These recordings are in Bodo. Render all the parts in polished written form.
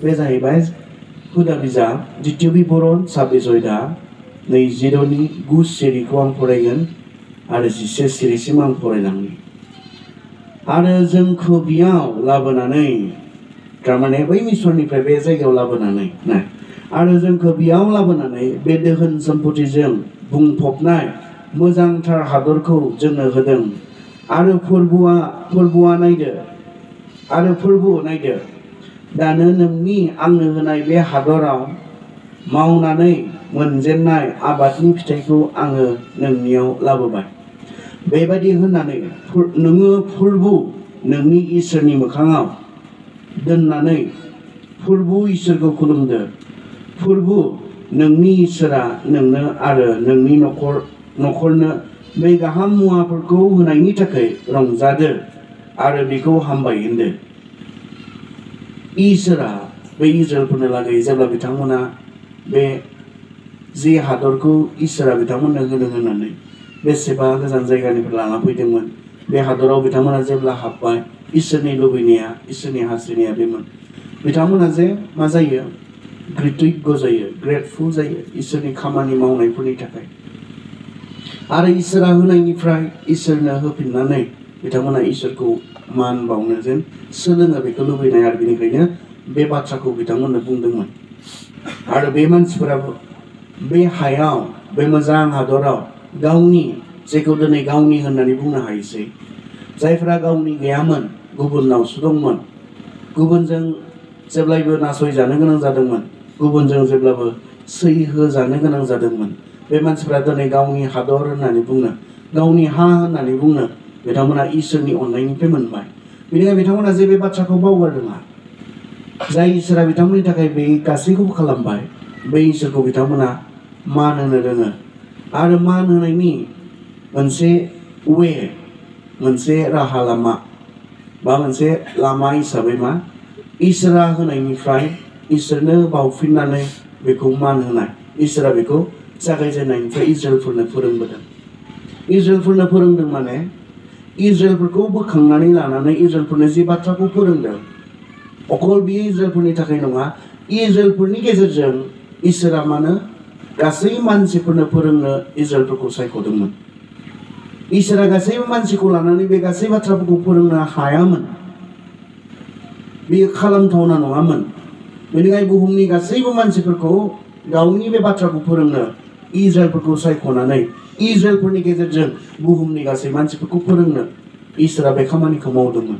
बे जाहैबाय हुदा बिजाब द्वितीय बिबरन 26 अयदा 22 9 सिरिखौ आं फरायगोन आरो 11 सिरिसिम आं फरायलांनि। आरो जोंखौ बियाव लाबोनानै थारमाने बै मिसरनिफ्राय बे जायगायाव लाबोनानै ना आरो जोंखौ बियाव लाबोनानै बे दोहोन सम्पथिजों बुंफबनाय मोजांथार हादरखौ जोंनो होदों। आरो फोरबुआ नायदो दानो नोंनि आंनो होनाय बे हादराव मावनानै मोनजेननाय आबादनि फिथाइखौ आङो नोंनियाव लाबोबाय। बेबायदि होननानै नोङो फोरबु नोंनि इसोरनि मोखाङाव दोननानै फोरबु इसोरखौ खुलुमदो। फोरबु नोंनि इसोरा नोंनो आरो नोंनि न'खरनो बे गाहाम मुवाफोरखौ होनायनि थाखाय रंजादो आरो बेखौ हामबाय होनदो। इसोरा बे इजराइलफोरनो लागै जेब्ला बिथांमोना बे जि हादरखौ इसोरा बिथांमोननो होदों होननानै बेसेबा गोजान जायगानिफ्राय लाना फैदोंमोन, बे हादराव बिथांमोना जेब्ला हाबबाय इसोरनि लुबैनाया इसोरनि हास्थायनाया बेमोन बिथांमोना जे मा जायो कृतज्ञ जायो, ग्रेटफुल जायो इसोरनि खामानि मावनायफोरनि थाखाय। आरो इसोरा होनायनिफ्राय इसोरनो होफिननानै बिथांमोना इसोरखौ मान बावनो जेन सोलोङो बेखौ लुबैनाय आरो बेनिखायनो बे बाथ्राखौ बिथांमोननो बुंदोंमोन। आरो बे मानसिफोराबो बे हायाव बे मोजां हादराव गावनि जेखौ दिनै गावनि होननानै बुंनो हायोसै, जायफोरा गावनि गैयामोन गुबुनावसो दंमोन, गुबुनजों जेब्लायबो नासयजानो गोनां जादोंमोन, गुबुनजों जेब्लाबो सैहोजानो गोनां जादोंमोन, बे मानसिफ्रा दिनै गावनि हादर होननानै बुंनो, गावनि हा होननानै बुंनो बिथांमोना इसोरनि अननायनिफ्राय मोनबाय। बेनिखायनो बिथांमोना जे बे बाथ्राखौ बावगारदोङा, जाय इसोरा बिथांमोननि थाखाय बे गासैखौबो खालामबाय, बै इसोरखौ बिथांमोना मान होनो रोङो। आरो मान होनायनि मोनसे राहा लामा बा मोनसे लामा हिसाबै मा इसोरा होनायनिफ्राय इसोरनो बावफिननानै बेखौ मान होनाय। इसोरा बेखौ जागायजेननायनिफ्राय इजराइलफोरनो फोरोंबोदों। इजराइलफोरनो फोरोंदों माने इजराइलफोरखौ बोखांनानै लानानै इजराइलफोरनो जि बाथ्राखौ फोरोंदों, अकल बियो इजराइलफोरनि थाखाय नङा, इजराइलफोरनि गेजेरजों इसोरा मानो गासै मानसिफोरनो फोरोंनो इजराइलफोरखौ सायख'दोंमोन। इसोरा गासैबो मानसिखौ लानानै बे गासै बाथ्राफोरखौ फोरोंनो हायामोन, बेयो खालामथावना नङामोन। बेनिखायनो बुहुमनि गासैबो मानसिफोरखौ गावनि बे बाथ्राखौ फोरोंनो इजराइलफोरखौ सायख'नानै इजराइलफोरनि गेजेरजों बुहुमनि गासै मानसिफोरखौ फोरोंनो इसोरा बे खामानिखौ मावदोंमोन।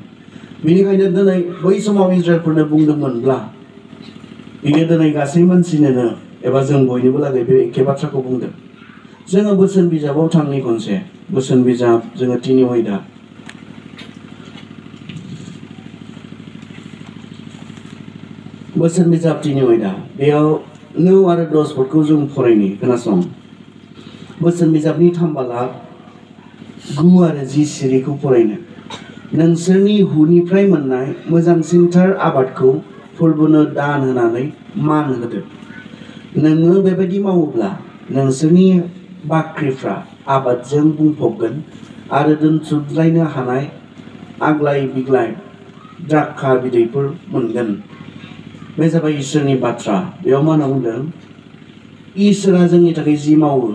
बेनिखायनो दिनै बै समाव इजराइलफोरनो बुंदोंमोनब्ला बियो दिनै गासै मानसिनोनो एबा जों बयनोबो लागै बे एखे बाथ्राखौ बुंदों। जोङो बोसोन बिजाबाव थांनि खनसे, बोसोन बिजाब जोङो 3 अयदा। बोसोन बिजाब 3 अयदा, बेयाव 9 आरो 10 फोरखौ जों फरायनि, खोनासं। बोसोन बिजाबनि 3 बालाब 9 आरो 10 सिरिखौ फरायनो। नोंसोरनि हुनिफ्राय मोननाय मोजांसिनथार आबादखौ फोरबुनो दान होनानै मान होदो। नोङो बेबायदि मावोब्ला नोंसोरनि बाख्रिफ्रा आबादजों बुंफबगोन आरो दोनथुमलायनो हानाय आग्लाय बिग्लाय द्राक्षा बिदैफोर मोनगोन। बे जाबाय इसोरनि बाथ्रा। बेयाव मा होनना बुंदों? इसोरा जोंनि थाखाय जि मावो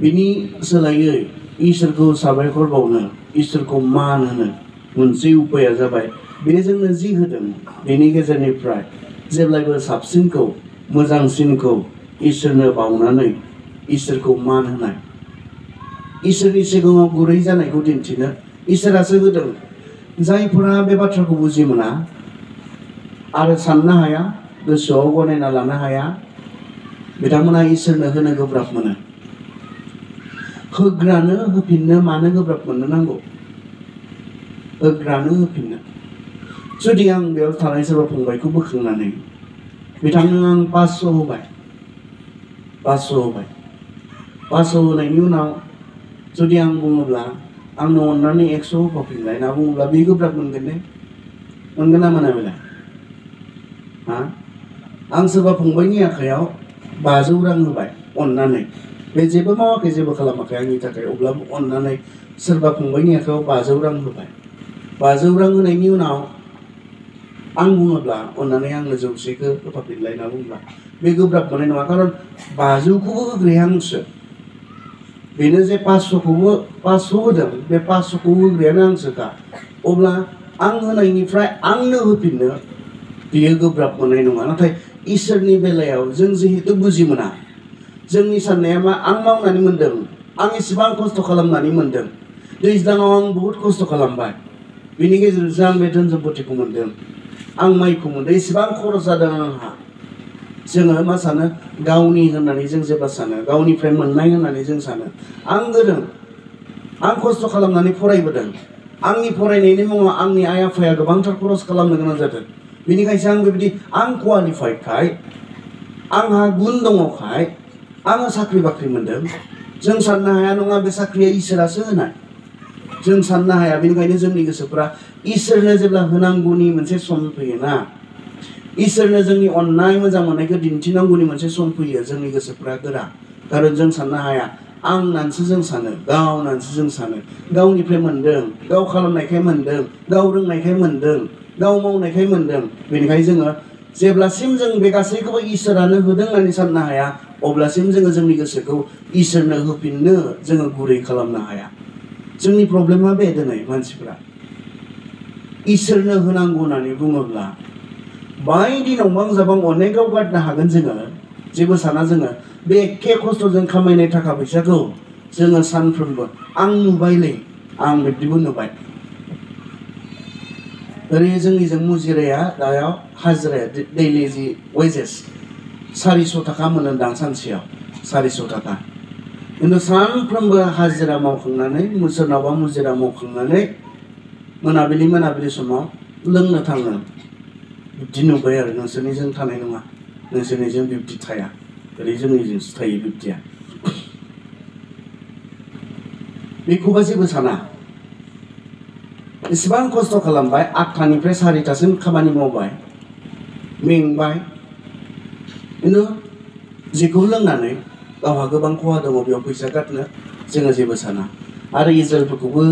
बिनि सोलायै इसोरखौ साबायखर बावनो, इसोरखौ मान होनो मोनसे उपाया जाबाय बे जोंनो जि होदों बेनि गेजेरनिफ्राय जेब्लायबो साबसिनखौ मोजांसिनखौ इसोरनो बावनानै इसोरखौ मान होनाय, इसोरनि सिगाङाव गुरै जानायखौ दिन्थिनो इसोरासो होदों। जायफोरा बे बाथ्राखौ बुजि मोना आरो साननो हाया, गोसोआव गनायना लानो हाया, बिथांमोना इसोरनो होनो गोब्राब मोनो। होग्रानो होफिननो मानो गोब्राब मोननो नांगौ? होग्रानो होफिननो। जुदि आं बेयाव थानाय सोरबा फंबायखौ बोखांनानै बिथांनो आं 500 होबाय, 500 होनायनि उनाव जुदि आं बुङोब्ला आंनो अननानै 100 होफिनलाय होनना बुङोब्ला बे गोब्राब मोनगोन ने? मोनगोन ना मोना बेलाय? आं सोरबा फंबायनि आखायाव 500 रां होबाय अननानै, बे जेबो मावाखै, जेबो खालामाखै आंनि थाखाय, अब्लाबो अननानै सोरबा फंबायनि आखायाव 500 रां होबाय। 500 रां होनायनि उनाव आं बुङोब्ला अन्नानै आंनो 100खौ होफाफिनलाय होनना बुंब्ला बे गोब्राब मोननाय नङा खारन 500खौबो होग्राया आंसो बेनो जे 500खौबो 500 होदों बे 500खौ होग्रायानो आंसोखा अब्ला आं होनायनिफ्राय आंनो होफिननो बेयो गोब्राब मोननाय नङा नाथाय इसोरनि बेलायाव जों जिहेतु बुजि मोना जोंनि साननाया मा आं मावनानै मोनदों आं इसेबां खस्थ' खालामनानै मोनदों दैज्लाङाव आं बहुद खस्थ' खालामबाय बिनि गेजेरजों आं बे धोन सम्पतिखौ मोनदों आं माइखौ मोनदों इसेबां खरस जादों आंहा जोङो मा सानो गावनि होननानै जों जेब्ला सानो गावनिफ्राय मोननाय होननानै जों सानो आं गोरों आं खस्थ' खालामनानै फरायबोदों आंनि फरायनायनि मुङाव आंनि आइ आफाया गोबांथार खरस खालामनो गोनां जादों बेनिखायसो आं बेबायदि आं क्वालिफाइडखाय आंहा गुन दङखाय आङो साख्रि बाख्रि मोनदों जों साननो हाया नङा बे साख्रिया इसोरासो होनाय जों साननो हाया बेनिखायनो जोंनि गोसोफ्रा इसोरनो जेब्ला होनांगौनि मोनसे सम फैयोना इसोरनो जोंनि अननाय मोजां मोननायखौ दिन्थिनांगौनि मोनसे सम फैयो जोंनि गोसोफ्रा गोरा खारन जों साननो हाया आं नानसो जों सानो गाव नानसो जों सानो गावनिफ्राय मोनदों गाव खालामनायखाय मोनदों गाव रोंनायखाय मोनदों गाव मावनायखाय मोनदों बेनिखायनो जोङो जेब्लासिम जों बे गासैखौबो इसोरानो होदों होननानै साननो हाया अब्लासिम जोङो जोंनि गोसोखौ इसोरनो होफिननो जोङो गुरै खालामनो हाया जोंनि प्रब्लेमा बे दिनै मानसिफ्रा इसोरनो होनांगौ होननानै बुङोब्ला बायदि नंबां जाबां अनेकाव गारनो हागोन जोङो जेबो साना जोङो बे एखे खस्थ'जों खामायनाय थाखा फैसाखौ जोङो सानफ्रोमबो आं नुबायलै आं बिब्दिबो नुबाय ओरैनो जोंनिजों मुजिराया दायाव हाजिराया दैलि जि वेजेस 400 थाखा मोनोदां सानसेयाव 400 थाखा खिन्थु सानफ्रोमबो हाजिरा मावखांनानै सोरनावबा मुजिरा मावखांनानै मोनाबिलि समाव लोंनो थाङो बिब्दि नुबाय आरो नोंसोरनिजों थानाय नङा नोंसोरनिजों बिब्दि थाया ओरै जोंनिजोंसो थायो बिब्दिया बेखौबा जेबो साना इसेबां खस्थ' खालामबाय 8टानिफ्राय 4टासिम खामानि मावबाय मेंबाय खिन्थु जेखौ लोंनानै गावहा गोबां खहा दङ बेयाव फैसा गारनो जोङो जेबो साना आरो इजराइलफोरखौबो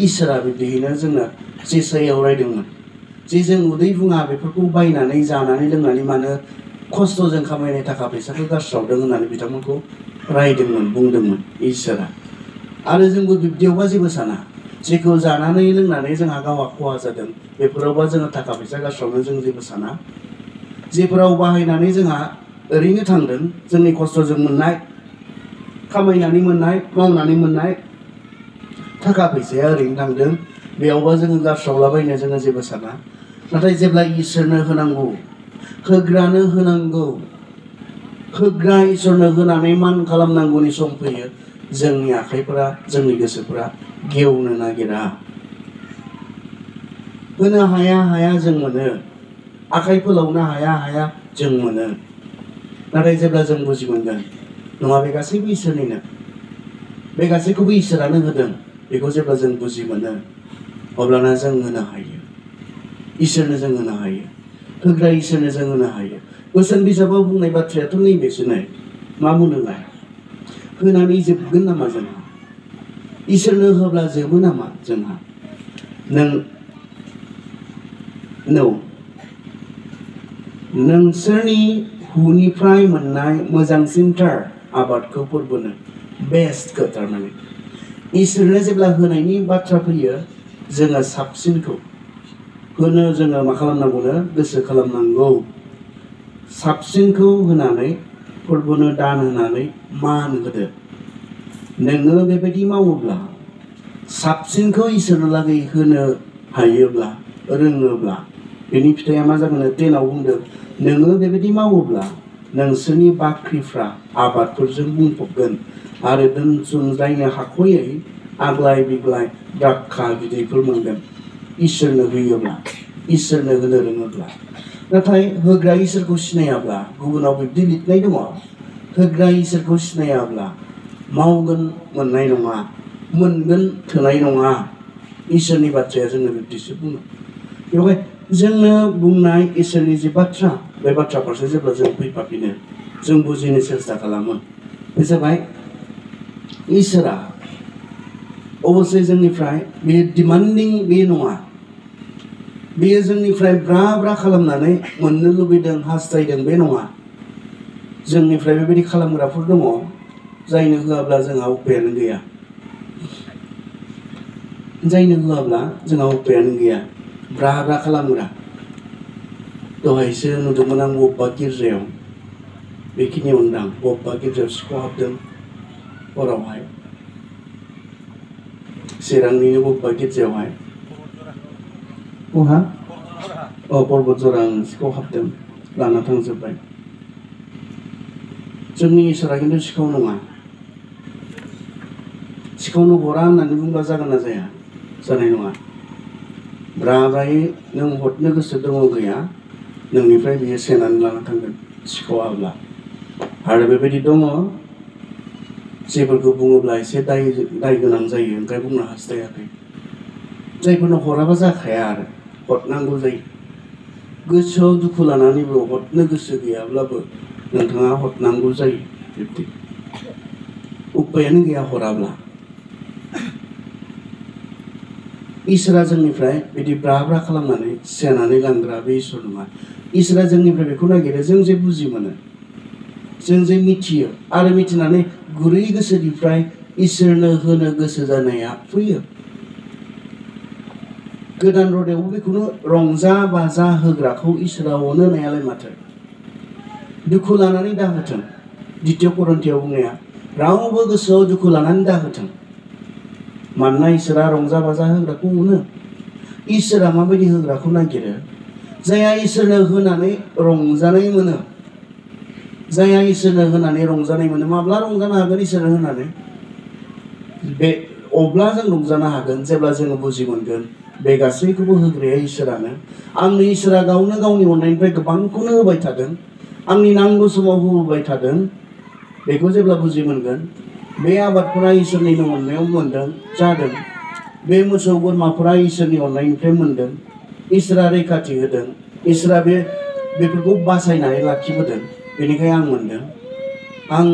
इसोरा बिब्दियैनो जोंनो जेसायाव रायदोंमोन जे जों उदै बुङा बेफोरखौ बायनानै जानानै लोंनानै मानो खस्थ'जों खामायनाय थाखा फैसाखौ गारस्रावदों होननानै बिथांमोनखौ रायदोंमोन बुंदोंमोन इसोरा आरो जोंबो बिब्दियावबा जेबो साना जेखौ जानानै लोंनानै जोंहा गावहा खहा जादों बेफोरावबा जोङो थाखा फैसा गारस्रावनो जों जेबो साना जेफोराव बाहायनानै जोंहा ओरैनो थांदों जोंनि खस्थ'जों मोननाय खामायनानै मोननाय मावनानै मोननाय थाखा फैसाया ओरैनो थांदों बेयावबा जोङो गारस्रावलाबायनो जोङो जेबो साना नाथाय जेब्ला इसोरनो होनांगौ होग्रानो होनांगौ होग्रा इसोरनो होनानै मान खालामनांगौनि सम फैयो जोंनि आखाइफोरा जोंनि गोसोफोरा गेवनो नागिरा होनो हाया जों मोनो आखाइ फोलावनो हाया जों मोनो नाथाय जेब्ला जों बुजि मोनगोन नङा बे गासैबो इसोरनिनो बे गासैखौबो इसोरानो होदों बेखौ जेब्ला जों बुजि मोनो अब्लाना जों होनो हायो इसोरनो जों होनो हायो होग्रा इसोरनो जों होनो हायो बोसोन बिजाबाव बुंनाय बाथ्रायाथ' नैबेसोनो मा बुंदोंलाय होनानै जोबगोन नामा जोंहा इसोरनो होब्ला जोबो नामा जोंहा नोंसोरनि हुनिफ्राय मोननाय मोजांसिनथार आबादखौ फोरबोनो बेस्टखौ थारमाने इसोरनो जेब्ला होनायनि बाथ्रा फैयो जोङो साबसिनखौ होनो जोङो मा खालामनांगौनो गोसो खालामनांगौ साबसिनखौ होनानै फोरबोनो दान होनानै मान होदो नोङो बेबायदि मावोब्ला साबसिनखौ इसोरनो लागै होनो हायोब्ला रोङोब्ला बेनि फिथाइया मा जागोन 10आव बुंदों नोङो बेबायदि मावोब्ला नोंसोरनि बाख्रिफ्रा आबादफोरजों बुंफबगोन आरो दोनथुमलायनो हाख'यै आग्लाय बिग्लाय द्राक्षा बिदैफोर मोनगोन इसोरनो होयोब्ला इसोरनो होनो रोङोब्ला नाथाय होग्रा इसोरखौ सिनायाब्ला गुबुनाव बिब्दि लिरनाय दङ होग्रा इसोरखौ सिनायाब्ला मावगोन मोननाय नङा मोनगोन थोनाय नङा इसोरनि बाथ्राया जोंनो बिब्दिसो बुङो बेवहाय जोंनो बुंनाय इसोरनि जि बाथ्रा बे बाथ्रा फारसे जेब्ला जों फैफाफिनो जों बुजिनो सेस्था खालामो बे जाबाय इसोरा अबसे जोंनिफ्राय बे डिमान्डिं बे नङा बेयो जोंनिफ्राय ब्रा ब्रा खालामनानै मोननो लुबैदों हास्थायदों बे नङा। जोंनिफ्राय बेबायदि खालामग्राफोर दङ जायनो होआब्ला जोंहा उपायानो गैया। जायनो होआब्ला जोंहा उपायानो गैया। ब्रा ब्रा खालामग्रा। दहायसो नुदोंमोन आं बबेबा गिर्जायाव, बेखिनियावनो दां, बबेबा गिर्जायाव सिखाव हाबदों हरावहाय, चिरांनिनो बबेबा गिर्जायावहाय। बहा? पर्बत जरा सिखाव हाबदों, लाना थांजोब्बाय। जोंनि इसोरा खिन्थु सिखाव नङा। सिखावनो हरा होननानै बुंबा जागोन ना जाया? जानाय नङा। ब्रा ब्रायै नों हरनो गोसो दङ गैया, नोंनिफ्राय बियो सेनानै लाना थांगोन सिखावाब्ला। आरो बेबायदि दङ जेफोरखौ बुङोब्ला एसे दाय गोनां जायो, ओंखाय बुंनो हास्थायाखै। जायफोरनो हराबा जाखाया आरो हरनांगौ जायो। गोसोआव दुखु लानानैबो हरनो गोसो गैयाब्लाबो नोंथाङा हरनांगौ जायो। बिब्दि उपायानो गैया हराब्ला। इसोरा जोंनिफ्राय बिदि ब्रा ब्रा खालामनानै सेनानै लांग्रा बे इसोर नङा। इसोरा जोंनिफ्राय बेखौ नागिरो जों जे बुजि मोनो, जों जे मिथियो आरो मिथिनानै गुरै गोसोनिफ्राय इसोरनो होनो गोसो जानाया फैयो। गोदान रदायावबो बेखौनो रंजा बाजा होग्राखौ इसोरा अनो होनायालाय माथो। दुखु लानानै दाहोथों, द्वितीय करन्थियाव बुंनाया रावबो गोसोआव दुखु लानानै दाहोथों। मानोना इसोरा रंजा बाजा होग्राखौ अनो। इसोरा माबायदि होग्राखौ नागिरो? जायहा इसोरनो होनानै रंजानाय मोनो। जायहा इसोरनो होनानै रंजानाय मोनो। माब्ला रंजानो हागोन इसोरनो होनानै? अब्ला जों रंजानो हागोन जेब्ला जोङो बुजि मोनगोन बे गासैखौबो होग्राया इसोरानो। आंनो इसोरा गावनो गावनि अननायनिफ्राय गोबांखौनो होबाय थादों, आंनि नांगौ समाव होबोबाय थादों। बेखौ जेब्ला बुजि मोनगोन, बे आबादफोरा इसोरनिनो अननायाव मोनदों जादों, बे मोसौ बोरमाफोरा इसोरनि अननायनिफ्राय मोनदों, इसोरा रैखाथि होदों, इसोरा बेफोरखौ बासायनानै लाखिबोदों, बेनिखायनो आं मोनदों। आं